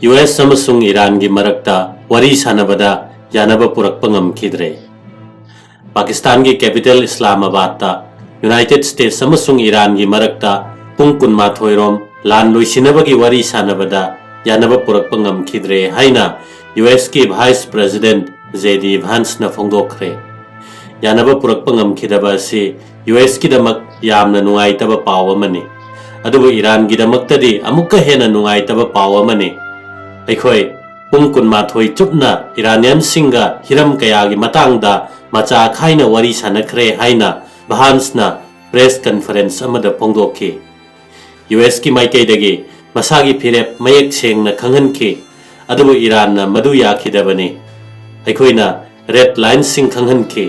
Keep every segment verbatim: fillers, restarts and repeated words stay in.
U S ꯑꯃꯁꯨꯡ ꯏꯔꯥꯟꯒꯤ ꯃꯔꯛꯇ ꯋꯥꯔꯤ ꯁꯥꯟꯅꯕꯗ ꯌꯥꯅꯕ ꯄꯨꯔꯛꯄ ꯉꯝꯈꯤꯗ꯭ꯔꯦ꯫ ꯄꯥꯀꯤꯁꯇꯥꯟꯒꯤ capital ꯏꯁꯂꯥꯃꯥꯕꯥꯗꯇ United States ꯑꯃꯁꯨꯡ ꯏꯔꯥꯟꯒꯤ ꯃꯔꯛꯇ ꯄꯨꯡ ꯀꯨꯟꯃꯥꯊꯣꯏ ꯔꯣꯝ ꯂꯥꯟ ꯂꯣꯏꯁꯤꯟꯅꯕꯒꯤ ꯋꯥꯔꯤ ꯁꯥꯟꯅꯕꯗ ꯌꯥꯅꯕ ꯄꯨꯔꯛꯄ ꯉꯝꯈꯤꯗ꯭ꯔꯦ ꯍꯥꯏꯅ ꯌꯨ ꯑꯦꯁꯀꯤ Vice President J D Vanceꯅ ꯐꯣꯡꯗꯣꯛꯈ꯭ꯔꯦ꯫ ꯌꯥꯅꯕ ꯄꯨꯔꯛꯄ ꯉꯝꯈꯤꯗꯕ ꯑꯁꯤ ꯌꯨ ꯑꯦꯁꯀꯤꯗꯃꯛ ꯌꯥꯝꯅ ꯅꯨꯡꯉꯥꯏꯇꯕ ꯄꯥꯎ ꯑꯃꯅꯤ꯫ ꯑꯗꯨꯕꯨ ꯏꯔꯥꯟꯒꯤꯗꯃꯛꯇꯗꯤ ꯑꯃꯨꯛꯀ ꯍꯦꯟꯅ ꯅꯨꯡꯉꯥꯏꯇꯕ ꯄꯥꯎ ꯑꯃꯅꯤ꯫ ꯑꯩꯈꯣꯏ ꯄꯨꯡ ꯀꯨꯟꯃꯥꯊꯣꯏ ꯆꯨꯞꯅ ꯏꯔꯥꯅꯤꯌꯟꯁꯤꯡꯒ ꯍꯤꯔꯝ ꯀꯌꯥꯒꯤ ꯃꯇꯥꯡꯗ ꯃꯆꯥ ꯈꯥꯏꯅ ꯋꯥꯔꯤ ꯁꯥꯟꯅꯈ꯭ꯔꯦ ꯍꯥꯏꯅ ꯚꯥꯟꯁꯅ press conference ꯑꯃꯗ ꯐꯣꯡꯗꯣꯛꯈꯤ꯫ ꯌꯨ ꯑꯦꯁꯀꯤ ꯃꯥꯏꯀꯩꯗꯒꯤ ꯃꯁꯥꯒꯤ ꯐꯤꯔꯦꯞ ꯃꯌꯦꯛ ꯁꯦꯡꯅ ꯈꯪꯍꯟꯈꯤ, ꯑꯗꯨꯕꯨ ꯏꯔꯥꯟꯅ ꯃꯗꯨ ꯌꯥꯈꯤꯗꯕꯅꯤ꯫ ꯑꯩꯈꯣꯏꯅ red lineꯁꯤꯡ ꯈꯪꯍꯟꯈꯤ꯫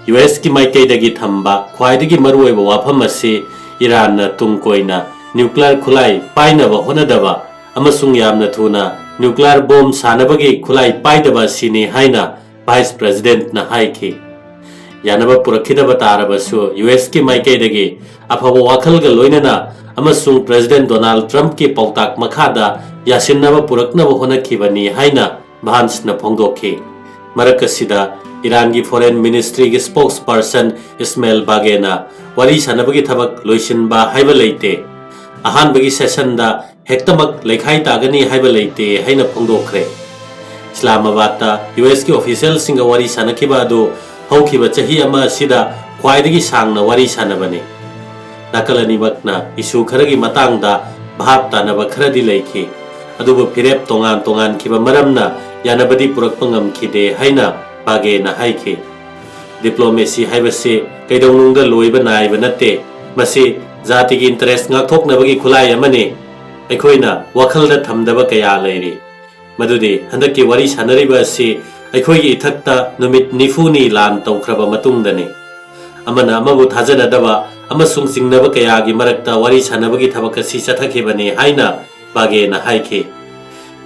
ꯌꯨ ꯑꯦꯁꯀꯤ ꯃꯥꯏꯀꯩꯗꯒꯤ ꯊꯝꯕ ꯈ꯭ꯋꯥꯏꯗꯒꯤ ꯃꯔꯨꯑꯣꯏꯕ ꯋꯥꯐꯝ ꯑꯁꯤ ꯏꯔꯥꯟꯅ ꯇꯨꯡ ꯀꯣꯏꯅ nuclear ꯈꯨꯠꯂꯥꯏ ꯄꯥꯏꯅꯕ ꯍꯣꯠꯅꯗꯕ ꯑꯃꯁꯨꯡ ꯌꯥꯝꯅ ꯊꯨꯅ nuclear bomb ꯁꯥꯅꯕꯒꯤ ꯈꯨꯠꯂꯥꯏ ꯄꯥꯏꯗꯕ ꯑꯁꯤꯅꯤ ꯍꯥꯏꯅ Vice Presidentꯅ ꯍꯥꯏꯈꯤ꯫ ꯌꯥꯅꯕ ꯄꯨꯔꯛꯈꯤꯗꯕ ꯇꯥꯔꯕꯁꯨ, ꯌꯨ ꯑꯦꯁꯀꯤ ꯃꯥꯏꯀꯩꯗꯒꯤ ꯑꯐꯕ ꯋꯥꯈꯜꯒ ꯂꯣꯏꯅꯅ ꯑꯃꯁꯨꯡ President Donald Trumpꯀꯤ ꯄꯥꯎꯇꯥꯛ ꯃꯈꯥꯗ ꯌꯥꯁꯤꯟꯅꯕ ꯄꯨꯔꯛꯅꯕ ꯍꯣꯠꯅꯈꯤꯕꯅꯤ ꯍꯥꯏꯅ ꯚꯥꯟꯁꯅ ꯐꯣꯡꯗꯣꯛꯈꯤ꯫ ꯃꯔꯛ ꯑꯁꯤꯗ, ꯏꯔꯥꯟꯒꯤ Foreign Ministryꯒꯤ spokesperson ꯏꯁꯃꯦꯜ ꯕꯥꯒꯦꯅ ꯋꯥꯔꯤ ꯁꯥꯟꯅꯕꯒꯤ ꯊꯕꯛ ꯂꯣꯏꯁꯤꯟꯕ ꯍꯥꯏꯕ ꯂꯩꯇꯦ, ꯑꯍꯥꯟꯕꯒꯤ sessionꯗ ꯍꯦꯛꯇꯃꯛ ꯂꯩꯈꯥꯏ ꯇꯥꯒꯅꯤ ꯍꯥꯏꯕ ꯂꯩꯇꯦ ꯍꯥꯏꯅ ꯐꯣꯡꯗꯣꯛꯈ꯭ꯔꯦ꯫ ꯏꯁꯂꯥꯃꯥꯕꯥꯗꯇ ꯌꯨ ꯑꯦꯁꯀꯤ officialꯁꯤꯡꯒ ꯋꯥꯔꯤ ꯁꯥꯟꯅꯈꯤꯕ ꯑꯗꯨ ꯍꯧꯈꯤꯕ ꯆꯍꯤ ꯑꯃ ꯑꯁꯤꯗ ꯈ꯭ꯋꯥꯏꯗꯒꯤ ꯁꯥꯡꯅ ꯋꯥꯔꯤ ꯁꯥꯟꯅꯕꯅꯤ꯫ ꯅꯥꯀꯜ ꯑꯅꯤꯃꯛꯅ issue ꯈꯔꯒꯤ ꯃꯇꯥꯡꯗ ꯚꯥꯞ ꯇꯥꯅꯕ ꯈꯔꯗꯤ ꯂꯩꯈꯤ, ꯑꯗꯨꯕꯨ ꯐꯤꯔꯦꯞ ꯇꯣꯉꯥꯟ ꯇꯣꯉꯥꯟꯈꯤꯕ ꯃꯔꯝꯅ ꯌꯥꯅꯕꯗꯤ ꯄꯨꯔꯛꯄ ꯉꯝꯈꯤꯗꯦ ꯍꯥꯏꯅ ꯕꯥꯒꯦꯅ ꯍꯥꯏꯈꯤ꯫ Diplomacy ꯍꯥꯏꯕꯁꯤ ꯀꯩꯗꯧꯅꯨꯡꯗ ꯂꯣꯏꯕ ꯅꯥꯏꯕ ꯅꯠꯇꯦ꯫ ꯃꯁꯤ ꯖꯥꯇꯤꯒꯤ interest ꯉꯥꯛꯊꯣꯛꯅꯕꯒꯤ ꯈꯨꯠꯂꯥꯏ ꯑꯃꯅꯤ꯫ ꯑꯩꯈꯣꯏꯅ ꯋꯥꯈꯜꯗ ꯊꯝꯗꯕ ꯀꯌꯥ ꯂꯩꯔꯤ, ꯃꯗꯨꯗꯤ ꯍꯟꯗꯛꯀꯤ ꯋꯥꯔꯤ ꯁꯥꯟꯅꯔꯤꯕ ꯑꯁꯤ ꯑꯩꯈꯣꯏꯒꯤ ꯏꯊꯛꯇ ꯅꯨꯃꯤꯠ ꯅꯤꯐꯨꯅꯤ ꯂꯥꯟ ꯇꯧꯈ꯭ꯔꯕ ꯃꯇꯨꯡꯗꯅꯤ꯫ ꯑꯃꯅ ꯑꯃꯕꯨ ꯊꯥꯖꯅꯗꯕ ꯑꯃꯁꯨꯡ ꯆꯤꯡꯅꯕ ꯀꯌꯥꯒꯤ ꯃꯔꯛꯇ ꯋꯥꯔꯤ ꯁꯥꯟꯅꯕꯒꯤ ꯊꯕꯛ ꯑꯁꯤ ꯆꯠꯊꯈꯤꯕꯅꯤ ꯍꯥꯏꯅ ꯕꯥꯒꯦꯅ ꯍꯥꯏꯈꯤ꯫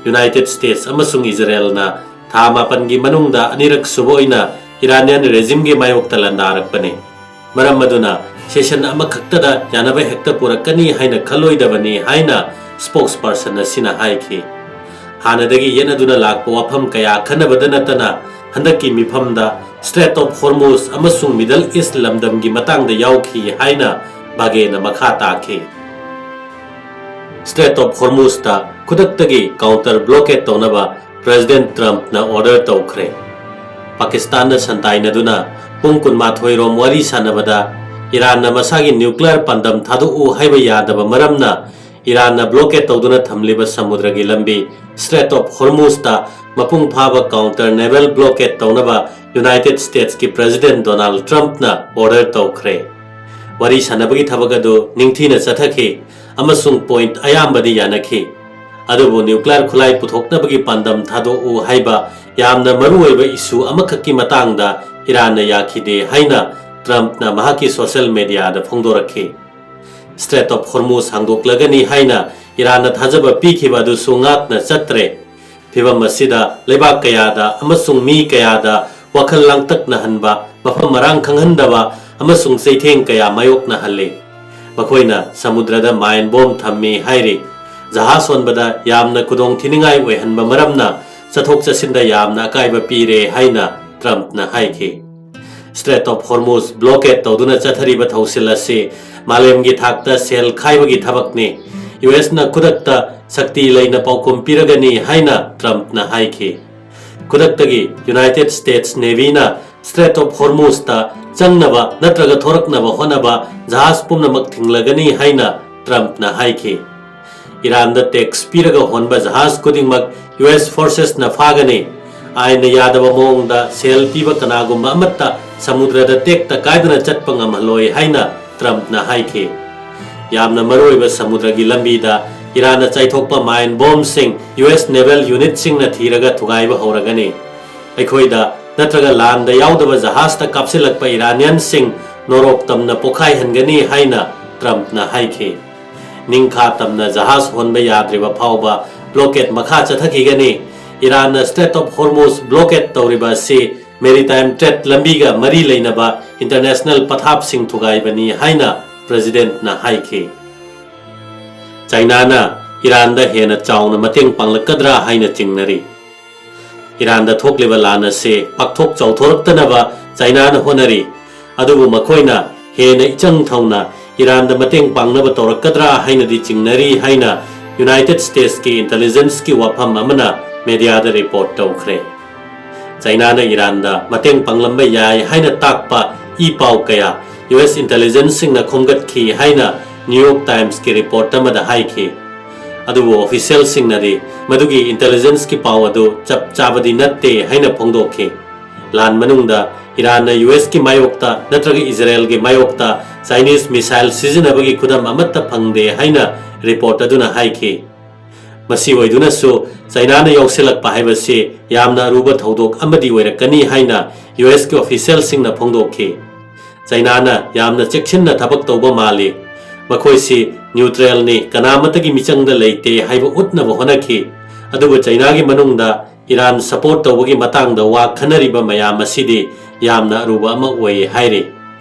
United States ꯑꯃꯁꯨꯡ ꯏꯖꯔꯦꯜꯅ ꯊꯥ ꯃꯥꯄꯟꯒꯤ ꯃꯅꯨꯡꯗ ꯑꯅꯤꯔꯛ ꯁꯨꯕ ꯑꯣꯏꯅ Iranian regimeꯒꯤ ꯃꯥꯌꯣꯛꯇ ꯂꯥꯟꯗꯥꯔꯛꯄꯅꯤ꯫ ꯃꯔꯝ ꯑꯗꯨꯅ session ꯑꯃꯈꯛꯇꯗ ꯌꯥꯅꯕ ꯍꯦꯛꯇ ꯄꯨꯔꯛꯀꯅꯤ ꯍꯥꯏꯅ ꯈꯜꯂꯣꯏꯗꯕꯅꯤ ꯍꯥꯏꯅ spokesperson ꯑꯁꯤꯅ ꯍꯥꯏꯈꯤ꯫ ꯍꯥꯟꯅꯗꯒꯤ ꯌꯦꯠꯅꯗꯨꯅ ꯂꯥꯛꯄ ꯋꯥꯐꯝ ꯀꯌꯥ ꯈꯟꯅꯕꯗ ꯅꯠꯇꯅ ꯍꯟꯗꯛꯀꯤ ꯃꯤꯐꯝꯗ Strait of Hormuz ꯑꯃꯁꯨꯡ Middle East ꯂꯝꯗꯝꯒꯤ ꯃꯇꯥꯡꯗ ꯌꯥꯎꯈꯤ ꯍꯥꯏꯅ ꯕꯥꯒꯦꯅ ꯃꯈꯥ ꯇꯥꯈꯤ꯫ Strait of Hormuzꯇ ꯈꯨꯗꯛꯇꯒꯤ counter blockade ꯇꯧꯅꯕ President Trumpꯅ order ꯇꯧꯈ꯭ꯔꯦ꯫ ꯄꯥꯀꯤꯁꯇꯥꯟꯅ ꯁꯟꯇꯥꯏꯅꯗꯨꯅ ꯄꯨꯡ ꯀꯨꯟꯃꯥꯊꯣꯏ ꯔꯣꯝ ꯋꯥꯔꯤ ꯁꯥꯟꯅꯕꯗ ꯏꯔꯥꯟꯅ ꯃꯁꯥꯒꯤ nuclear ꯄꯥꯟꯗꯝ ꯊꯥꯗꯣꯛꯎ ꯍꯥꯏꯕ ꯌꯥꯗꯕ ꯃꯔꯝꯅ ꯏꯔꯥꯟꯅ blockade ꯇꯧꯗꯨꯅ ꯊꯝꯂꯤꯕ ꯁꯃꯨꯗ꯭ꯔꯒꯤ ꯂꯝꯕꯤ Strait of Hormuzꯇ ꯃꯄꯨꯡ ꯐꯥꯕ counter naval blockade ꯇꯧꯅꯕ United Statesꯀꯤ President Donald Trumpꯅ order ꯇꯧꯈ꯭ꯔꯦ꯫ ꯋꯥꯔꯤ ꯁꯥꯟꯅꯕꯒꯤ ꯊꯕꯛ ꯑꯗꯨ ꯅꯤꯡꯊꯤꯅ ꯆꯠꯊꯈꯤ ꯑꯃꯁꯨꯡ point ꯑꯌꯥꯝꯕꯗꯤ ꯌꯥꯅꯈꯤ꯫ ꯑꯗꯨꯕꯨ nuclear ꯈꯨꯠꯂꯥꯏ ꯄꯨꯊꯣꯛꯅꯕꯒꯤ ꯄꯥꯟꯗꯝ ꯊꯥꯗꯣꯛꯎ ꯍꯥꯏꯕ ꯌꯥꯝꯅ ꯃꯔꯨꯑꯣꯏꯕ issue ꯑꯃꯈꯛꯀꯤ ꯃꯇꯥꯡꯗ ꯏꯔꯥꯟꯅ ꯌꯥꯈꯤꯗꯦ ꯍꯥꯏꯅ Trumpꯅ ꯃꯍꯥꯛꯀꯤ social mediaꯗ ꯐꯣꯡꯗꯣꯔꯛꯈꯤ꯫ Strait of Hormuz ꯍꯥꯡꯗꯣꯛꯂꯒꯅꯤ ꯍꯥꯏꯅ ꯏꯔꯥꯟꯅ ꯊꯥꯖꯕ ꯄꯤꯈꯤꯕ ꯑꯗꯨꯁꯨ ꯉꯥꯛꯅ ꯆꯠꯇ꯭ꯔꯦ꯫ ꯐꯤꯚꯝ ꯑꯁꯤꯗ ꯂꯩꯕꯥꯛ ꯀꯌꯥꯗ ꯑꯃꯁꯨꯡ ꯃꯤ ꯀꯌꯥꯗ ꯋꯥꯈꯜ ꯂꯥꯡꯇꯛꯅꯍꯟꯕ, ꯃꯐꯝ ꯃꯔꯥꯡ ꯈꯪꯍꯟꯗꯕ ꯑꯃꯁꯨꯡ ꯆꯩꯊꯦꯡ ꯀꯌꯥ ꯃꯥꯌꯣꯛꯅꯍꯜꯂꯤ꯫ ꯃꯈꯣꯏꯅ ꯁꯃꯨꯗ꯭ꯔꯗ mine bomb ꯊꯝꯃꯤ ꯍꯥꯏꯔꯤ꯫ ꯖꯍꯥꯖ ꯍꯣꯟꯕꯗ ꯌꯥꯝꯅ ꯈꯨꯗꯣꯡ ꯊꯤꯅꯤꯡꯉꯥꯏ ꯑꯣꯏꯍꯟꯕ ꯃꯔꯝꯅ ꯆꯠꯊꯣꯛ ꯆꯠꯁꯤꯟꯗ ꯌꯥꯝꯅ ꯑꯀꯥꯏꯕ ꯄꯤꯔꯦ ꯍꯥꯏꯅ Trumpꯅ ꯍꯥꯏꯈꯤ꯫ Strait of Hormuz blockade ꯇꯧꯗꯨꯅ ꯆꯠꯊꯔꯤꯕ ꯊꯧꯁꯤꯜ ꯑꯁꯤ ꯃꯥꯂꯦꯝꯒꯤ ꯊꯥꯛꯇ ꯁꯦꯜ ꯈꯥꯏꯕꯒꯤ ꯊꯕꯛꯅꯤ꯫ USꯅ ꯈꯨꯗꯛꯇ ꯁꯛꯇꯤ ꯂꯩꯅ ꯄꯥꯎꯈꯨꯝ ꯄꯤꯔꯒꯅꯤ ꯍꯥꯏꯅ Trumpꯅ ꯍꯥꯏꯈꯤ꯫ ꯈꯨꯗꯛꯇꯒꯤ United States Navyꯅ Strait of Hormuzꯇ ꯆꯪꯅꯕ ꯅꯠꯇ꯭ꯔꯒ ꯊꯣꯔꯛꯅꯕ ꯍꯣꯠꯅꯕ ꯖꯍꯥꯖ ꯄꯨꯝꯅꯃꯛ ꯊꯤꯡꯂꯒꯅꯤ ꯍꯥꯏꯅ Trumpꯅ ꯍꯥꯏꯈꯤ꯫ ꯏꯔꯥꯟꯗ tax ꯄꯤꯔꯒ ꯍꯣꯟꯕ ꯖꯍꯥꯖ ꯈꯨꯗꯤꯡꯃꯛ US forcesꯅ ꯐꯥꯒꯅꯤ꯫ ꯑꯥꯏꯟꯅ ꯌꯥꯗꯕ ꯃꯑꯣꯡꯗ ꯁꯦꯜ ꯄꯤꯕ ꯀꯅꯥꯒꯨꯝꯕ ꯑꯃꯠꯇ ꯁꯃꯨꯗ꯭ꯔꯗ ꯇꯦꯛꯇ ꯀꯥꯏꯗꯅ ꯆꯠꯄ ꯉꯝꯍꯜꯂꯣꯏ ꯍꯥꯏꯅ Trumpꯅ ꯍꯥꯏꯈꯤ꯫ ꯌꯥꯝꯅ ꯃꯔꯨꯑꯣꯏꯕ ꯁꯃꯨꯗ꯭ꯔꯒꯤ ꯂꯝꯕꯤꯗ ꯏꯔꯥꯟꯅ ꯆꯥꯏꯊꯣꯛꯄ mine bombꯁꯤꯡ US naval unitꯁꯤꯡꯅ ꯊꯤꯔꯒ ꯊꯨꯒꯥꯏꯕ ꯍꯧꯔꯒꯅꯤ꯫ ꯑꯩꯈꯣꯏꯗ ꯅꯠꯇ꯭ꯔꯒ ꯂꯥꯟꯗ ꯌꯥꯎꯗꯕ ꯖꯍꯥꯖꯇ ꯀꯥꯞꯁꯤꯜꯂꯛꯄ ꯏꯔꯥꯅꯤꯌꯟꯁꯤꯡ ꯅꯣꯔꯣꯛ ꯇꯝꯅ ꯄꯣꯈꯥꯏꯍꯟꯒꯅꯤ ꯍꯥꯏꯅ Trumpꯅ ꯍꯥꯏꯈꯤ꯫ ꯅꯤꯡꯈꯥ ꯇꯝꯅ ꯖꯍꯥꯖ ꯍꯣꯟꯕ ꯌꯥꯗ꯭ꯔꯤꯕ ꯐꯥꯎꯕ blockade ꯃꯈꯥ ꯆꯠꯊꯈꯤꯒꯅꯤ꯫ ꯏꯔꯥꯟꯅ Strait of Hormuz blockade ꯇꯧꯔꯤꯕ ꯑꯁꯤ maritime trade ꯂꯝꯕꯤꯒ ꯃꯔꯤ ꯂꯩꯅꯕ international ꯄꯊꯥꯞꯁꯤꯡ ꯊꯨꯒꯥꯏꯕꯅꯤ ꯍꯥꯏꯅ Presidentꯅ ꯍꯥꯏꯈꯤ꯫ ꯆꯥꯏꯅꯥꯅ ꯏꯔꯥꯟꯗ ꯍꯦꯟꯅ ꯆꯥꯎꯅ ꯃꯇꯦꯡ ꯄꯥꯡꯂꯛꯀꯗ꯭ꯔꯥ ꯍꯥꯏꯅ ꯆꯤꯡꯅꯔꯤ꯫ ꯏꯔꯥꯟꯗ ꯊꯣꯛꯂꯤꯕ ꯂꯥꯟ ꯑꯁꯤ ꯄꯥꯛꯊꯣꯛ ꯆꯥꯎꯊꯣꯔꯛꯇꯅꯕ ꯆꯥꯏꯅꯥꯅ ꯍꯣꯠꯅꯔꯤ꯫ ꯑꯗꯨꯕꯨ ꯃꯈꯣꯏꯅ ꯍꯦꯟꯅ ꯏꯆꯪ ꯊꯧꯅ ꯏꯔꯥꯟꯗ ꯃꯇꯦꯡ ꯄꯥꯡꯅꯕ ꯇꯧꯔꯛꯀꯗ꯭ꯔꯥ ꯍꯥꯏꯅꯗꯤ ꯆꯤꯡꯅꯔꯤ ꯍꯥꯏꯅ ꯌꯨꯅꯥꯏꯇꯦꯗ ꯁ꯭ꯇꯦꯠꯁꯀꯤ ꯏꯟꯇꯦꯂꯤꯖꯦꯟꯁꯀꯤ ꯋꯥꯐꯝ ꯑꯃꯅ ꯃꯦꯗꯤꯌꯥꯗ ꯔꯤꯄꯣꯔꯠ ꯇꯧꯈ꯭ꯔꯦ꯫ ꯆꯥꯏꯅꯥꯅ ꯏꯔꯥꯟꯗ ꯃꯇꯦꯡ ꯄꯥꯡꯂꯝꯕ ꯌꯥꯏ ꯍꯥꯏꯅ ꯇꯥꯛꯄ ꯏ ꯄꯥꯎ ꯀꯌꯥ ꯌꯨ ꯑꯦꯁ ꯏꯟꯇꯦꯂꯤꯖꯦꯟꯁꯁꯤꯡꯅ ꯈꯣꯝꯒꯠꯈꯤ ꯍꯥꯏꯅ ꯅ꯭ꯌꯨ ꯌꯣꯔꯛ ꯇꯥꯏꯝꯁꯀꯤ ꯔꯤꯄꯣꯔꯠ ꯑꯃꯗ ꯍꯥꯏꯈꯤ꯫ ꯑꯗꯨꯕꯨ ꯑꯣꯐꯤꯁꯤꯌꯦꯜꯁꯤꯡꯅꯗꯤ ꯃꯗꯨꯒꯤ ꯏꯟꯇꯦꯂꯤꯖꯦꯟꯁꯀꯤ ꯄꯥꯎ ꯑꯗꯨ ꯆꯞ ꯆꯥꯕꯗꯤ ꯅꯠꯇꯦ ꯍꯥꯏꯅ ꯐꯣꯡꯗꯣꯛꯈꯤ꯫ ꯂꯥꯟ ꯃꯅꯨꯡꯗ ꯏꯔꯥꯟꯅ ꯌꯨ ꯑꯦꯁꯀꯤ ꯃꯥꯌꯣꯛꯇ ꯅꯠꯇ꯭ꯔꯒ ꯏꯖꯔꯦꯜꯒꯤ ꯃꯥꯌꯣꯛꯇ ꯆꯥꯏꯅꯤꯁ ꯃꯤꯁꯥꯏꯜ ꯁꯤꯖꯤꯟꯅꯕꯒꯤ ꯈꯨꯗꯝ ꯑꯃꯠꯇ ꯐꯪꯗꯦ ꯍꯥꯏꯅ ꯔꯤꯄꯣꯔꯠ ꯑꯗꯨꯅ ꯍꯥꯏꯈꯤ꯫ ꯃꯁꯤ ꯑꯣꯏꯗꯨꯅꯁꯨ ꯆꯥꯏꯅꯥꯅ ꯌꯥꯎꯁꯤꯜꯂꯛꯄ ꯍꯥꯏꯕꯁꯤ ꯌꯥꯝꯅ ꯑꯔꯨꯕ ꯊꯧꯗꯣꯛ ꯑꯃꯗꯤ ꯑꯣꯏꯔꯛꯀꯅꯤ ꯍꯥꯏꯅ ꯌꯨ ꯑꯦꯁꯀꯤ ꯑꯣꯐꯤꯁꯤꯌꯦꯜꯁꯤꯡꯅ ꯐꯣꯡꯗꯣꯛꯈꯤ꯫ ꯆꯥꯏꯅꯥꯅ ꯌꯥꯝꯅ ꯆꯦꯛꯁꯤꯟꯅ ꯊꯕꯛ ꯇꯧꯕ ꯃꯥꯜꯂꯤ꯫ ꯃꯈꯣꯏꯁꯤ ꯅ꯭ꯌꯨꯇ꯭ꯔꯦꯜꯅꯤ, ꯀꯅꯥꯃꯠꯇꯒꯤ ꯃꯤꯆꯪꯗ ꯂꯩꯇꯦ ꯍꯥꯏꯕ ꯎꯠꯅꯕ ꯍꯣꯠꯅꯈꯤ꯫ ꯑꯗꯨꯕꯨ ꯆꯥꯏꯅꯥꯒꯤ ꯃꯅꯨꯡꯗ ꯏꯔꯥꯟ ꯁꯄꯣꯔꯠ ꯇꯧꯕꯒꯤ ꯃꯇꯥꯡꯗ ꯋꯥ ꯈꯟꯅꯔꯤꯕ ꯃꯌꯥꯝ ꯑꯁꯤꯗꯤ ꯌꯥꯝꯅ ꯑꯔꯨꯕ ꯑꯃ ꯑꯣꯏ ꯍꯥꯏꯔꯤ꯫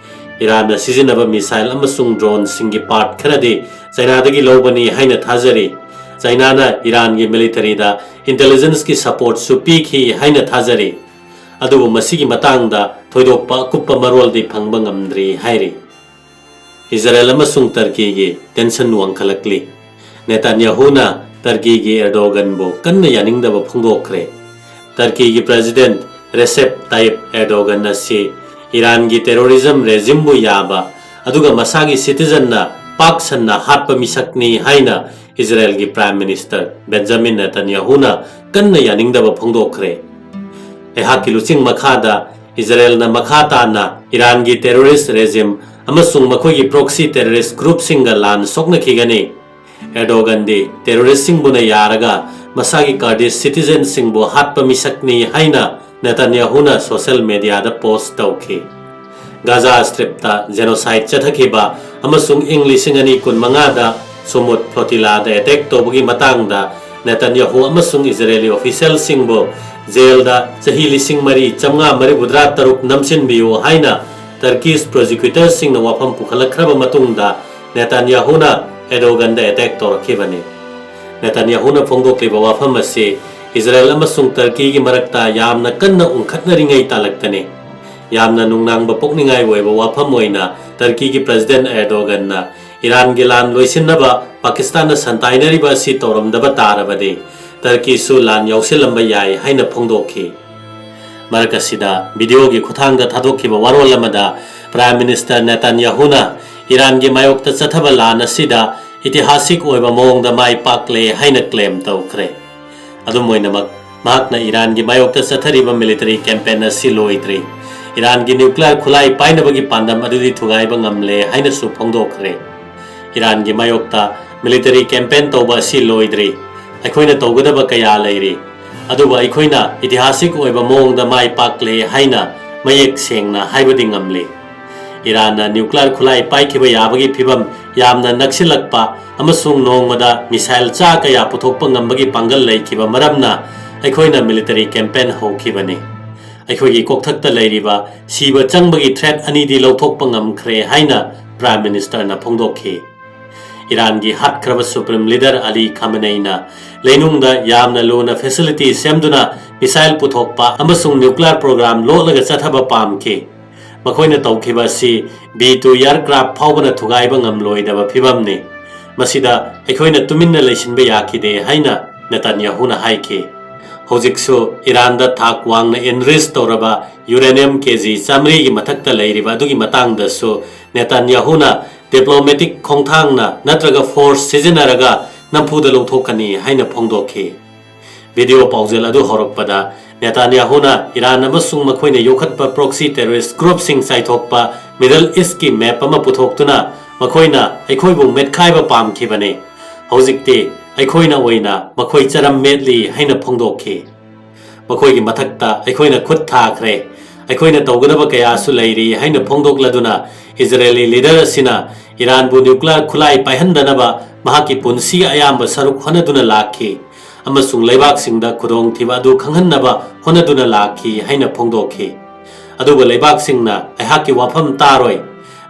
ꯏꯔꯥꯟꯅ ꯁꯤꯖꯤꯟꯅꯕ ꯃꯤꯁꯥꯏꯜ ꯑꯃꯁꯨꯡ ꯗ꯭ꯔꯣꯟꯁꯤꯡꯒꯤ ꯄꯥꯔꯠ ꯈꯔꯗꯤ ꯆꯥꯏꯅꯥꯗꯒꯤ ꯂꯧꯕꯅꯤ ꯍꯥꯏꯅ ꯊꯥꯖꯔꯤ꯫ ꯆꯥꯏꯅꯥꯅ ꯏꯔꯥꯟꯒꯤ ꯃꯤꯂꯤꯇꯔꯤꯗ ꯏꯟꯇꯦꯂꯤꯖꯦꯟꯁꯀꯤ ꯁꯄꯣꯔꯠꯁꯨ ꯄꯤꯈꯤ ꯍꯥꯏꯅ ꯊꯥꯖꯔꯤ꯫ ꯑꯗꯨꯕꯨ ꯃꯁꯤꯒꯤ ꯃꯇꯥꯡꯗ ꯊꯣꯏꯗꯣꯛꯄ ꯑꯀꯨꯞꯄ ꯃꯔꯣꯜꯗꯤ ꯐꯪꯕ ꯉꯝꯗ꯭ꯔꯤ ꯍꯥꯏꯔꯤ꯫ ꯏꯖꯔꯦꯜ ꯑꯃꯁꯨꯡ ꯇꯔꯀꯤꯒꯤ ꯇꯦꯟꯁꯟ ꯋꯥꯡꯈꯠꯂꯛꯂꯤ꯫ ꯅꯦꯇꯥꯟꯌꯥꯍꯨꯅ ꯇꯔꯀꯤꯒꯤ ꯑꯦꯔꯗꯣꯒꯟꯕꯨ ꯀꯟꯅ ꯌꯥꯅꯤꯡꯗꯕ ꯐꯣꯡꯗꯣꯛꯈ꯭ꯔꯦ꯫ ꯇꯔꯀꯤꯒꯤ ꯄ꯭ꯔꯦꯁꯤꯗꯦꯟꯠ ꯔꯦꯁꯦꯞ ꯇꯥꯏꯞ ꯑꯦꯔꯗꯣꯒꯟ ꯑꯁꯤ ꯏꯔꯥꯟꯒꯤ ꯇꯦꯔꯣꯔꯤꯖꯝ ꯔꯦꯖꯤꯝꯕꯨ ꯌꯥꯕ, ꯑꯗꯨꯒ ꯃꯁꯥꯒꯤ ꯁꯤꯇꯤꯖꯟꯅ ꯄꯥꯛ ꯁꯟꯅ ꯍꯥꯠꯄ ꯃꯤꯁꯛꯅꯤ ꯍꯥꯏꯅ ꯏꯖꯔꯦꯜꯒꯤ ꯄ꯭ꯔꯥꯏꯝ ꯃꯤꯅꯤꯁꯇꯔ ꯕꯦꯟꯖꯥꯃꯤꯟ ꯅꯦꯇꯥꯟꯌꯥꯍꯨꯅ ꯀꯟꯅ ꯌꯥꯅꯤꯡꯗꯕ ꯐꯣꯡꯗꯣꯛꯈ꯭ꯔꯦ꯫ ꯑꯩꯍꯥꯛꯀꯤ ꯂꯨꯆꯤꯡ ꯃꯈꯥꯗ ꯏꯖꯔꯦꯜꯅ ꯃꯈꯥ ꯇꯥꯅ ꯏꯔꯥꯟꯒꯤ ꯇꯦꯔꯣꯔꯤꯁ ꯔꯦꯖꯤꯝ ꯑꯃꯁꯨꯡ ꯃꯈꯣꯏꯒꯤ ꯄ꯭ꯔꯣꯛꯁꯤ ꯇꯦꯔꯣꯔꯤꯁ ꯒ꯭ꯔꯨꯞꯁꯤꯡꯒ ꯂꯥꯟ ꯁꯣꯛꯅꯈꯤꯒꯅꯤ꯫ ꯑꯦꯔꯗꯣꯒꯟꯗꯤ ꯇꯦꯔꯣꯔꯤꯁꯁꯤꯡꯕꯨꯅ ꯌꯥꯔꯒ ꯃꯁꯥꯒꯤ ꯀꯥꯔꯗꯤꯁ ꯁꯤꯇꯤꯖꯦꯟꯁꯤꯡꯕꯨ ꯍꯥꯠꯄ ꯃꯤꯁꯛꯅꯤ ꯍꯥꯏꯅ ꯅꯦꯇꯥꯟꯌꯥꯍꯨꯅ ꯁꯣꯁꯦꯜ ꯃꯦꯗꯤꯌꯥꯗ ꯄꯣꯁ꯭ꯠ ꯇꯧꯈꯤ꯫ ꯒꯥꯖꯥ ꯁ꯭ꯇ꯭ꯔꯤꯞꯇ ꯖꯦꯅꯣꯁꯥꯏꯗ ꯆꯠꯊꯈꯤꯕ ꯑꯃꯁꯨꯡ ꯏꯪ ꯂꯤꯁꯤꯡ ꯑꯅꯤ ꯀꯨꯟꯃꯉꯥꯗ ꯁꯨꯃꯨꯗ ꯐ꯭ꯂꯣꯇꯤꯂꯥꯗ ꯑꯦꯇꯦꯛ ꯇꯧꯕꯒꯤ ꯃꯇꯥꯡꯗ ꯅꯦꯇꯥꯟꯌꯥꯍꯨ ꯑꯃꯁꯨꯡ ꯏꯖꯔꯦꯂꯤ ꯑꯣꯐꯤꯁꯤꯌꯦꯜꯁꯤꯡꯕꯨ ꯖꯦꯜꯗ ꯆꯍꯤ ꯂꯤꯁꯤꯡ ꯃꯔꯤ ꯆꯥꯝꯃꯉꯥ ꯃꯔꯤꯐꯨꯇꯔꯥ ꯇꯔꯨꯛ ꯅꯝꯁꯤꯟꯕꯤꯌꯨ ꯍꯥꯏꯅ ꯇꯔꯀꯤꯁ ꯄ꯭ꯔꯣꯁꯤꯀ꯭ꯌꯨꯇꯔꯁꯤꯡꯅ ꯋꯥꯐꯝ ꯄꯨꯈꯠꯂꯛꯈ꯭ꯔꯕ ꯃꯇꯨꯡꯗ ꯅꯦꯇꯥꯟꯌꯥꯍꯨꯅ ꯑꯦꯔꯗꯣꯒꯟꯗ ꯑꯦꯇꯦꯛ ꯇꯧꯔꯛꯈꯤꯕꯅꯤ꯫ ꯅꯦꯇꯥꯟꯌꯥꯍꯨꯅ ꯐꯣꯡꯗꯣꯛꯂꯤꯕ ꯋꯥꯐꯝ ꯑꯁꯤ ꯏꯖꯔꯦꯜ ꯑꯃꯁꯨꯡ ꯇꯔꯀꯤꯒꯤ ꯃꯔꯛꯇ ꯌꯥꯝꯅ ꯀꯟꯅ ꯎꯪꯈꯠꯅꯔꯤꯉꯩ ꯇꯥꯂꯛꯇꯅꯤ꯫ ꯌꯥꯝꯅ ꯅꯨꯡꯅꯥꯡꯕ ꯄꯣꯛꯅꯤꯡꯉꯥꯏ ꯑꯣꯏꯕ ꯋꯥꯐꯝ ꯑꯣꯏꯅ ꯇꯔꯀꯤꯒꯤ ꯄ꯭ꯔꯦꯁꯤꯗꯦꯟ ꯑꯦꯔꯗꯣꯒꯟꯅ ꯏꯔꯥꯟꯒꯤ ꯂꯥꯟ ꯂꯣꯏꯁꯤꯟꯅꯕ ꯄꯥꯀꯤꯁꯇꯥꯟꯅ ꯁꯟꯇꯥꯏꯅꯔꯤꯕ ꯑꯁꯤ ꯇꯧꯔꯝꯗꯕ ꯇꯥꯔꯕꯗꯤ ꯇꯔꯀꯤꯁꯨ ꯂꯥꯟ ꯌꯥꯎꯁꯤꯜꯂꯝꯕ ꯌꯥꯏ ꯍꯥꯏꯅ ꯐꯣꯡꯗꯣꯛꯈꯤ꯫ ꯃꯔꯛ ꯑꯁꯤꯗ ꯚꯤꯗꯤꯑꯣꯒꯤ ꯈꯨꯠꯊꯥꯡꯗ ꯊꯥꯗꯣꯛꯈꯤꯕ ꯋꯥꯔꯣꯜ ꯑꯃꯗ ꯄ꯭ꯔꯥꯏꯝ ꯃꯤꯅꯤꯁꯇꯔ ꯅꯦꯇꯥꯟꯌꯥꯍꯨꯅ ꯏꯔꯥꯟꯒꯤ ꯃꯥꯌꯣꯛꯇ ꯆꯠꯊꯕ ꯂꯥꯟ ꯑꯁꯤꯗ ꯏꯇꯤꯍꯥꯁꯤꯛ ꯑꯣꯏꯕ ꯃꯑꯣꯡꯗ ꯃꯥꯏ ꯄꯥꯛꯂꯦ ꯍꯥꯏꯅ ꯀ꯭ꯂꯦꯝ ꯇꯧꯈ꯭ꯔꯦ꯫ ꯑꯗꯨꯝ ꯑꯣꯏꯅꯃꯛ, ꯃꯍꯥꯛꯅ ꯏꯔꯥꯟꯒꯤ ꯃꯥꯌꯣꯛꯇ ꯆꯠꯊꯔꯤꯕ ꯃꯤꯂꯤꯇꯔꯤ ꯀꯦꯝꯄꯦꯟ ꯑꯁꯤ ꯂꯣꯏꯗ꯭ꯔꯤ꯫ ꯏꯔꯥꯟꯒꯤ ꯅ꯭ꯌꯨꯀ꯭ꯂꯤꯌꯔ ꯈꯨꯠꯂꯥꯏ ꯄꯥꯏꯅꯕꯒꯤ ꯄꯥꯟꯗꯝ ꯑꯗꯨꯗꯤ ꯊꯨꯒꯥꯏꯕ ꯉꯝꯂꯦ ꯍꯥꯏꯅꯁꯨ ꯐꯣꯡꯗꯣꯛꯈ꯭ꯔꯦ꯫ ꯏꯔꯥꯟꯒꯤ ꯃꯥꯌꯣꯛꯇ ꯃꯤꯂꯤꯇꯔꯤ ꯀꯦꯝꯄꯦꯟ ꯇꯧꯕ ꯑꯁꯤ ꯂꯣꯏꯗ꯭ꯔꯤ꯫ ꯑꯩꯈꯣꯏꯅ ꯇꯧꯒꯗꯕ ꯀꯌꯥ ꯂꯩꯔꯤ꯫ ꯑꯗꯨꯕꯨ ꯑꯩꯈꯣꯏꯅ ꯏꯇꯤꯍꯥꯁꯤꯛ ꯑꯣꯏꯕ ꯃꯑꯣꯡꯗ ꯃꯥꯏ ꯄꯥꯛꯂꯦ ꯍꯥꯏꯅ ꯃꯌꯦꯛ ꯁꯦꯡꯅ ꯍꯥꯏꯕꯗꯤ ꯉꯝꯂꯤ꯫ ꯏꯔꯥꯟꯅ ꯅ꯭ꯌꯨꯀ꯭ꯂꯤꯌꯔ ꯈꯨꯠꯂꯥꯏ ꯄꯥꯏꯈꯤꯕ ꯌꯥꯕꯒꯤ ꯐꯤꯚꯝ ꯌꯥꯝꯅ ꯅꯛꯁꯤꯜꯂꯛꯄ ꯑꯃꯁꯨꯡ ꯅꯣꯡꯃꯗ ꯃꯤꯁꯥꯏꯜ ꯆꯥ ꯀꯌꯥ ꯄꯨꯊꯣꯛꯄ ꯉꯝꯕꯒꯤ ꯄꯥꯡꯒꯜ ꯂꯩꯈꯤꯕ ꯃꯔꯝꯅ ꯑꯩꯈꯣꯏꯅ ꯃꯤꯂꯤꯇꯔꯤ ꯀꯦꯝꯄꯦꯟ ꯍꯧꯈꯤꯕꯅꯤ꯫ ꯑꯩꯈꯣꯏꯒꯤ ꯀꯣꯛꯊꯛꯇ ꯂꯩꯔꯤꯕ ꯁꯤꯕ ꯆꯪꯕꯒꯤ ꯊ꯭ꯔꯦꯠ ꯑꯅꯤꯗꯤ ꯂꯧꯊꯣꯛꯄ ꯉꯝꯈ꯭ꯔꯦ ꯍꯥꯏꯅ ꯄ꯭ꯔꯥꯏꯝ ꯃꯤꯅꯤꯁꯇꯔꯅ ꯐꯣꯡꯗꯣꯛꯈꯤ꯫ ꯏꯔꯥꯟꯒꯤ ꯍꯥꯠꯈ꯭ꯔꯕ ꯁꯨꯄ꯭ꯔꯤꯝ ꯂꯤꯗꯔ ꯑꯂꯤ ꯈꯥꯃꯦꯅꯩꯅ ꯂꯩꯅꯨꯡꯗ ꯌꯥꯝꯅ ꯂꯨꯅ ꯐꯦꯁꯤꯂꯤꯇꯤ ꯁꯦꯝꯗꯨꯅ ꯃꯤꯁꯥꯏꯜ ꯄꯨꯊꯣꯛꯄ ꯑꯃꯁꯨꯡ ꯅ꯭ꯌꯨꯀ꯭ꯂꯤꯌꯔ ꯄ꯭ꯔꯣꯒ꯭ꯔꯥꯝ ꯂꯣꯠꯂꯒ ꯆꯠꯊꯕ ꯄꯥꯝꯈꯤ꯫ ꯃꯈꯣꯏꯅ ꯇꯧꯈꯤꯕ ꯑꯁꯤ ꯕꯤ ꯇꯨ ꯑꯦꯌꯔꯀ꯭ꯔꯥꯐ ꯐꯥꯎꯕꯅ ꯊꯨꯒꯥꯏꯕ ꯉꯝꯂꯣꯏꯗꯕ ꯐꯤꯚꯝꯅꯤ꯫ ꯃꯁꯤꯗ ꯑꯩꯈꯣꯏꯅ ꯇꯨꯃꯤꯟꯅ ꯂꯩꯁꯤꯟꯕ ꯌꯥꯈꯤꯗꯦ ꯍꯥꯏꯅ ꯅꯦꯇꯥꯟꯌꯥꯍꯨꯅ ꯍꯥꯏꯈꯤ꯫ ꯍꯧꯖꯤꯛꯁꯨ ꯏꯔꯥꯟꯗ ꯊꯥꯛ ꯋꯥꯡꯅ ꯑꯦꯟꯔꯤꯆ ꯇꯧꯔꯕ ꯌꯨꯔꯦꯅꯤꯌꯝ ꯀꯦ ꯖꯤ ꯆꯥꯃꯔꯤꯒꯤ ꯃꯊꯛꯇ ꯂꯩꯔꯤꯕ ꯑꯗꯨꯒꯤ ꯃꯇꯥꯡꯗꯁꯨ ꯅꯦꯇꯥꯟꯌꯥꯍꯨꯅ ꯗꯤꯄ꯭ꯂꯣꯃꯦꯇꯤꯛ ꯈꯣꯡꯊꯥꯡꯅ ꯅꯠꯇ꯭ꯔꯒ ꯐꯣꯔꯁ ꯁꯤꯖꯤꯟꯅꯔꯒ ꯅꯝꯐꯨꯗ ꯂꯧꯊꯣꯛꯀꯅꯤ ꯍꯥꯏꯅ ꯐꯣꯡꯗꯣꯛꯈꯤ꯫ ꯚꯤꯗꯤꯑꯣ ꯄꯥꯎꯖꯦꯜ ꯑꯗꯨ ꯍꯧꯔꯛꯄꯗ ꯅꯦꯇꯥꯟꯌꯥꯍꯨꯅ ꯏꯔꯥꯟ ꯑꯃꯁꯨꯡ ꯃꯈꯣꯏꯅ ꯌꯣꯛꯈꯠꯄ ꯄ꯭ꯔꯣꯛꯁꯤ ꯇꯦꯔꯣꯔꯤꯁ ꯒ꯭ꯔꯨꯞꯁꯤꯡ ꯆꯥꯏꯊꯣꯛꯄ ꯃꯤꯗꯜ ꯏꯁ꯭ꯠꯀꯤ ꯃꯦꯞ ꯑꯃ ꯄꯨꯊꯣꯛꯇꯨꯅ ꯃꯈꯣꯏꯅ ꯑꯩꯈꯣꯏꯕꯨ ꯃꯦꯠꯈꯥꯏꯕ ꯄꯥꯝꯈꯤꯕꯅꯤ꯫ ꯍꯧꯖꯤꯛꯇꯤ ꯑꯩꯈꯣꯏꯅ ꯑꯣꯏꯅ ꯃꯈꯣꯏ ꯆꯔꯝ ꯃꯦꯠꯂꯤ ꯍꯥꯏꯅ ꯐꯣꯡꯗꯣꯛꯈꯤ꯫ ꯃꯈꯣꯏꯒꯤ ꯃꯊꯛꯇ ꯑꯩꯈꯣꯏꯅ ꯈꯨꯠ ꯊꯥꯈ꯭ꯔꯦ꯫ ꯑꯩꯈꯣꯏꯅ ꯇꯧꯒꯗꯕ ꯀꯌꯥꯁꯨ ꯂꯩꯔꯤ ꯍꯥꯏꯅ ꯐꯣꯡꯗꯣꯛꯂꯗꯨꯅ ꯏꯖꯔꯦꯂꯤ ꯂꯤꯗꯔ ꯑꯁꯤꯅ ꯏꯔꯥꯟꯕꯨ ꯅ꯭ꯌꯨꯀ꯭ꯂꯤꯌꯔ ꯈꯨꯠꯂꯥꯏ ꯄꯥꯏꯍꯟꯗꯅꯕ ꯃꯍꯥꯛꯀꯤ ꯄꯨꯟꯁꯤꯒꯤ ꯑꯌꯥꯝꯕ ꯁꯔꯨꯛ ꯍꯣꯠꯅꯗꯨꯅ ꯂꯥꯛꯈꯤ ꯑꯃꯁꯨꯡ ꯂꯩꯕꯥꯛꯁꯤꯡꯗ ꯈꯨꯗꯣꯡꯊꯤꯕ ꯑꯗꯨ ꯈꯪꯍꯟꯅꯕ ꯍꯣꯠꯅꯗꯨꯅ ꯂꯥꯛꯈꯤ ꯍꯥꯏꯅ ꯐꯣꯡꯗꯣꯛꯈꯤ꯫ ꯑꯗꯨꯕꯨ ꯂꯩꯕꯥꯛꯁꯤꯡꯅ ꯑꯩꯍꯥꯛꯀꯤ ꯋꯥꯐꯝ ꯇꯥꯔꯣꯏ꯫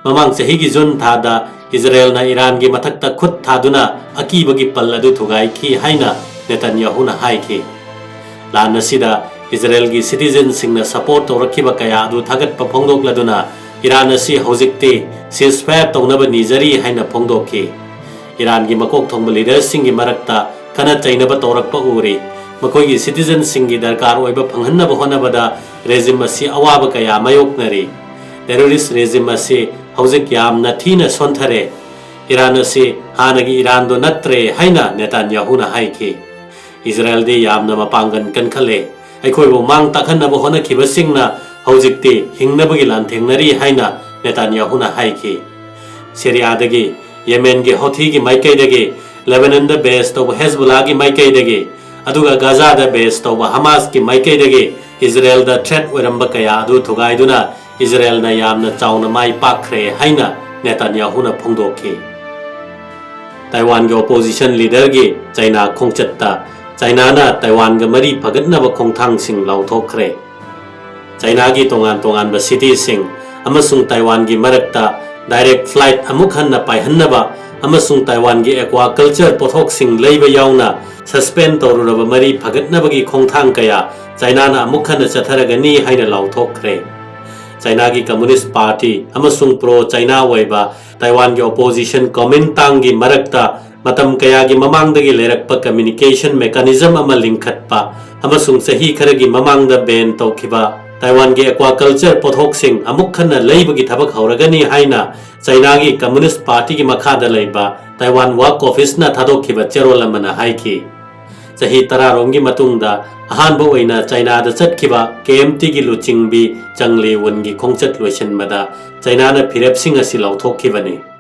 ꯃꯃꯥꯡ ꯆꯍꯤꯒꯤ ꯖꯨꯟ ꯊꯥꯗ ꯏꯖꯔꯦꯜꯅ ꯏꯔꯥꯟꯒꯤ ꯃꯊꯛꯇ ꯈꯨꯠ ꯊꯥꯗꯨꯅ ꯑꯀꯤꯕꯒꯤ ꯄꯜ ꯑꯗꯨ ꯊꯨꯒꯥꯏꯈꯤ ꯍꯥꯏꯅ ꯅꯦꯇꯟꯌꯥꯍꯨꯅ ꯍꯥꯏꯈꯤ꯫ ꯂꯥꯟ ꯑꯁꯤꯗ ꯏꯖꯔꯦꯜꯒꯤ citizenꯁꯤꯡꯅ support ꯇꯧꯔꯛꯈꯤꯕ ꯀꯌꯥ ꯑꯗꯨ ꯊꯥꯒꯠꯄ ꯐꯣꯡꯗꯣꯛꯂꯗꯨꯅ ꯏꯔꯥꯟ ꯑꯁꯤ ꯍꯧꯖꯤꯛꯇꯤ ceasefire ꯇꯧꯅꯕ ꯅꯤꯖꯔꯤ ꯍꯥꯏꯅ ꯐꯣꯡꯗꯣꯛꯈꯤ꯫ ꯏꯔꯥꯟꯒꯤ ꯃꯀꯣꯛ ꯊꯣꯡꯕ leaderꯁꯤꯡꯒꯤ ꯃꯔꯛꯇ ꯈꯠꯅ ꯆꯩꯅꯕ ꯇꯧꯔꯛꯄ ꯎꯔꯤ꯫ ꯃꯈꯣꯏꯒꯤ citizenꯁꯤꯡꯒꯤ ꯗꯔꯀꯥꯔ ꯑꯣꯏꯕ ꯐꯪꯍꯟꯅꯕ ꯍꯣꯠꯅꯕꯗ regime ꯑꯁꯤ ꯑꯋꯥꯕ ꯀꯌꯥ ꯃꯥꯌꯣꯛꯅꯔꯤ꯫ Terrorist regime ꯑꯁꯤ ꯍꯧꯖꯤꯛ ꯌꯥꯝꯅ ꯊꯤꯅ ꯁꯣꯟꯊꯔꯦ꯫ ꯏꯔꯥꯟ ꯑꯁꯤ ꯍꯥꯟꯅꯒꯤ ꯏꯔꯥꯟꯗꯣ ꯅꯠꯇ꯭ꯔꯦ ꯍꯥꯏꯅ ꯅꯦꯇꯥꯟꯌꯥꯍꯨꯅ ꯍꯥꯏꯈꯤ꯫ ꯏꯖꯔꯦꯜꯗꯤ ꯌꯥꯝꯅ ꯃꯄꯥꯡꯒꯜ ꯀꯟꯈꯠꯂꯦ꯫ ꯑꯩꯈꯣꯏꯕꯨ ꯃꯥꯡ ꯇꯥꯛꯍꯟꯅꯕ ꯍꯣꯠꯅꯈꯤꯕꯁꯤꯡꯅ ꯍꯧꯖꯤꯛꯇꯤ ꯍꯤꯡꯅꯕꯒꯤ ꯂꯥꯟꯊꯦꯡꯅꯔꯤ ꯍꯥꯏꯅ ꯅꯦꯇꯥꯟꯌꯥꯍꯨꯅ ꯍꯥꯏꯈꯤ꯫ ꯁꯤꯔꯤꯌꯥꯗꯒꯤ, ꯌꯦꯃꯦꯟꯒꯤ ꯍꯣꯊꯤꯒꯤ ꯃꯥꯏꯀꯩꯗꯒꯤ, ꯂꯦꯕꯅꯟꯗ base ꯇꯧꯕ ꯍꯦꯖꯕꯨꯂꯥꯒꯤ ꯃꯥꯏꯀꯩꯗꯒꯤ, ꯑꯗꯨꯒ ꯒꯥꯖꯥꯗ base ꯇꯧꯕ ꯍꯃꯥꯁꯀꯤ ꯃꯥꯏꯀꯩꯗꯒꯤ ꯏꯖꯔꯦꯜꯗ threat ꯑꯣꯏꯔꯝꯕ ꯀꯌꯥ ꯑꯗꯨ ꯊꯨꯒꯥꯏꯗꯨꯅ ꯏꯖꯔꯦꯜꯅ ꯌꯥꯝꯅ ꯆꯥꯎꯅ ꯃꯥꯏ ꯄꯥꯛꯈ꯭ꯔꯦ ꯍꯥꯏꯅ ꯅꯦꯇꯥꯟꯌꯥꯍꯨꯅ ꯐꯣꯡꯗꯣꯛꯈꯤ꯫ ꯇꯥꯏꯋꯥꯟꯒꯤ opposition leaderꯒꯤ ꯆꯥꯏꯅꯥ ꯈꯣꯡꯆꯠꯇ ꯆꯥꯏꯅꯥꯅ ꯇꯥꯏꯋꯥꯟꯒ ꯃꯔꯤ ꯐꯒꯠꯅꯕ ꯈꯣꯡꯊꯥꯡꯁꯤꯡ ꯂꯥꯎꯊꯣꯛꯈ꯭ꯔꯦ꯫ ꯆꯥꯏꯅꯥꯒꯤ ꯇꯣꯉꯥꯟ ꯇꯣꯉꯥꯟꯕ cityꯁꯤꯡ ꯑꯃꯁꯨꯡ ꯇꯥꯏꯋꯥꯟꯒꯤ ꯃꯔꯛꯇ direct flight ꯑꯃꯨꯛ ꯍꯟꯅ ꯄꯥꯏꯍꯟꯅꯕ ꯑꯃꯁꯨꯡ ꯇꯥꯏꯋꯥꯟꯒꯤ aquaculture ꯄꯣꯠꯊꯣꯛꯁꯤꯡ ꯂꯩꯕ ꯌꯥꯎꯅ suspend ꯇꯧꯔꯨꯔꯕ ꯃꯔꯤ ꯐꯒꯠꯅꯕꯒꯤ ꯈꯣꯡꯊꯥꯡ ꯀꯌꯥ ꯆꯥꯏꯅꯥꯅ ꯑꯃꯨꯛ ꯍꯟꯅ ꯆꯠꯊꯔꯒꯅꯤ ꯍꯥꯏꯅ ꯂꯥꯎꯊꯣꯛꯈ꯭ꯔꯦ꯫ ꯆꯥꯏꯅꯥꯒꯤ Communist Party ꯑꯃꯁꯨꯡ pro China ꯑꯣꯏꯕ ꯇꯥꯏꯋꯥꯟꯒꯤ opposition Kuomintangꯒꯤ ꯃꯔꯛꯇ ꯃꯇꯝ ꯀꯌꯥꯒꯤ ꯃꯃꯥꯡꯗꯒꯤ ꯂꯩꯔꯛꯄ communication mechanism ꯑꯃ ꯂꯤꯡꯈꯠꯄ ꯑꯃꯁꯨꯡ ꯆꯍꯤ ꯈꯔꯒꯤ ꯃꯃꯥꯡꯗ ban ꯇꯧꯈꯤꯕ ꯇꯥꯏꯋꯥꯟꯒꯤ aquaculture ꯄꯣꯠꯊꯣꯛꯁꯤꯡ ꯑꯃꯨꯛ ꯍꯟꯅ ꯂꯩꯕꯒꯤ ꯊꯕꯛ ꯍꯧꯔꯒꯅꯤ ꯍꯥꯏꯅ ꯆꯥꯏꯅꯥꯒꯤ Communist Partyꯒꯤ ꯃꯈꯥꯗ ꯂꯩꯕ Taiwan Work Officeꯅ ꯊꯥꯗꯣꯛꯈꯤꯕ ꯆꯦꯔꯣꯜ ꯑꯃꯅ ꯍꯥꯏꯈꯤ꯫ ꯆꯍꯤ ꯇꯔꯥꯔꯣꯝꯒꯤ ꯃꯇꯨꯡꯗ ꯑꯍꯥꯟꯕ ꯑꯣꯏꯅ ꯆꯥꯏꯅꯥꯗ ꯆꯠꯈꯤꯕ KMTꯒꯤ ꯂꯨꯆꯤꯡꯕꯤ ꯆꯪ ꯂꯦ ꯋꯨꯟꯒꯤ ꯈꯣꯡꯆꯠ ꯂꯣꯏꯁꯤꯟꯕꯗ ꯆꯥꯏꯅꯥꯅ ꯐꯤꯔꯦꯞꯁꯤꯡ ꯑꯁꯤ ꯂꯥꯎꯊꯣꯛꯈꯤꯕꯅꯤ꯫